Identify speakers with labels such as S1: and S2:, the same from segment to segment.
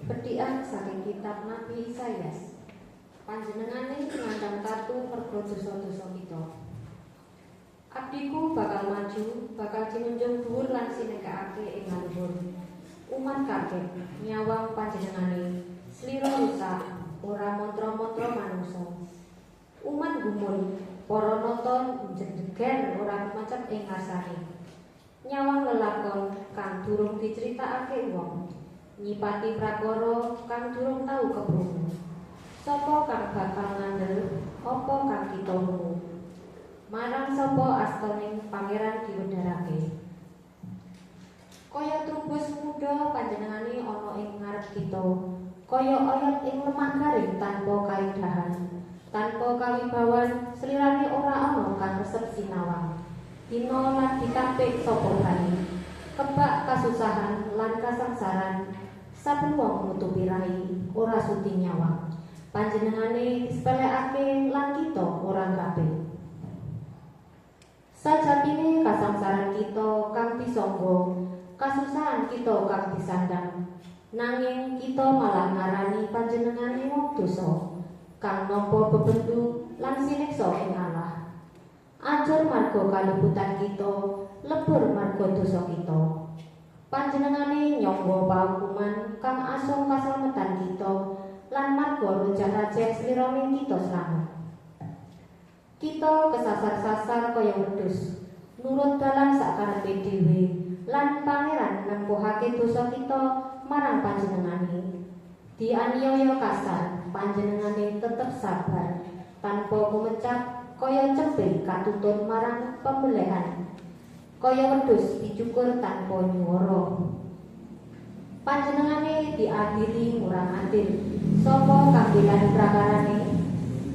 S1: Bedhikan saking kitab Nabi Isaias. Panjenengane ngandang tatu mergo dosa-dosa kita. Abdiku bakal maju, bakal jinunjung dhuwur lan sinengkakake ing luhur. Umat kaget nyawang panjenengane, slira rusak, ora mantra-mantra manungsa. Umat gumun, para nata njeger ora kumecep ing ngarsane. Nyawang lelakon kang durung diceritakake wong, nyipati prakara kang durung tau keprungu. Sapa kang bakal ngandel apa kang kita wungu? Marang sapa astaning pangeran diwedharake? Kaya trubus muda panjenengane ana ing ngarep kita, kaya oyot ing lemah garing tanpa kaindahan, tanpa kawibawan, slirane ora ana kang resep sinawang. Dina lan ditampik sapa bali, kebak kasusahan lan kasangsaran, saben wong nutupi rai, ora sudi nyawang. Panjenengane disepelekake lan kita ora nggape. Sajatine kasangsaran kita kang disangga, kasusahan kita kang disandang. Nanging kita malah ngarani panjenengane wong dosa, kang nampa bebendu lan sineksa ing Allah. Ajur marga kaluputan kita, lebur marga dosa kita. Panjenengane nyangga paukuman kang asung kaslametan kita lan marga rojah-rajeh slirane kita slamet. Kita kesasar-sasar kaya wedhus, nurut dalan sakarepe dhewe lan pangeran nempuhake dosa kita marang panjenengane. Dianiaya kasar, panjenengane tetep sabar tanpa kumecap kaya cempe katuntun marang pembelihan. Kaya wedhus dicukur tanpa nyuwara. Panjenengane diadili ngurang adil. Sapa kang bilani prakarane?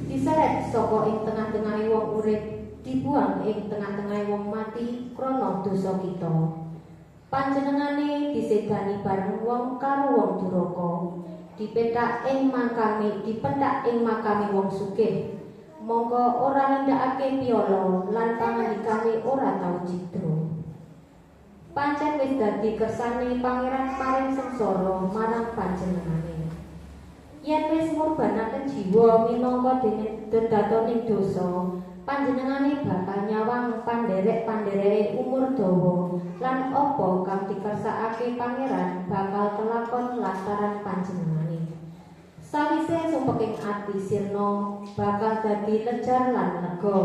S1: Diseret saka ing tengah-tengahe wong urip, dibuang ing tengah-tengahe wong mati krana dosa kita. Panjenengane disedani bareng wong karo wong duraka, dipethak ing makame, dipenthak ing makame wong sugih. Mongko ora nindakake piala lan pangandikane ora tau cidra. Pancen wis dadi kersane pangeran paring sengsara marang panjenengane. Yen wis ngurbanaken jiwa minangka dedatoning dosa, panjenengane bakal nyawang pandherek-pandhereke umur dawa lan apa kang dikersakake pangeran bakal kelakon lantaran panjenengane. Sawise sumpeking ati sirna bakal dadi lejar lan lega.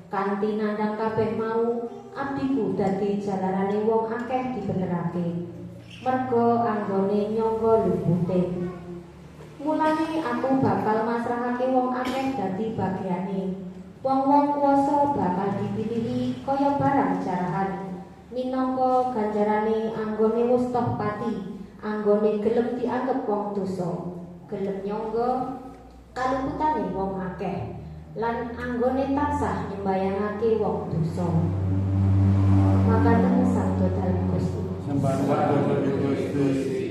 S1: Kanthi nandhang kabeh mau, abdiku dadi jalarane wong akeh dibenerake. Merga anggone nyangga lupute. Mulane aku bakal masrahake wong akeh dadi bagiane. Wong-wong kuwasa bakal dipilihi kaya barang jarahan. Minangka ganjarane anggone wustoh pati, anggone gelem dianggep wong dosa, gelem nyangga kaluputane wong akeh, lan anggone tansah nyembayangake wong dosa. Makaten sabda dalem Gusti.
S2: Sembah nuwun Gusti.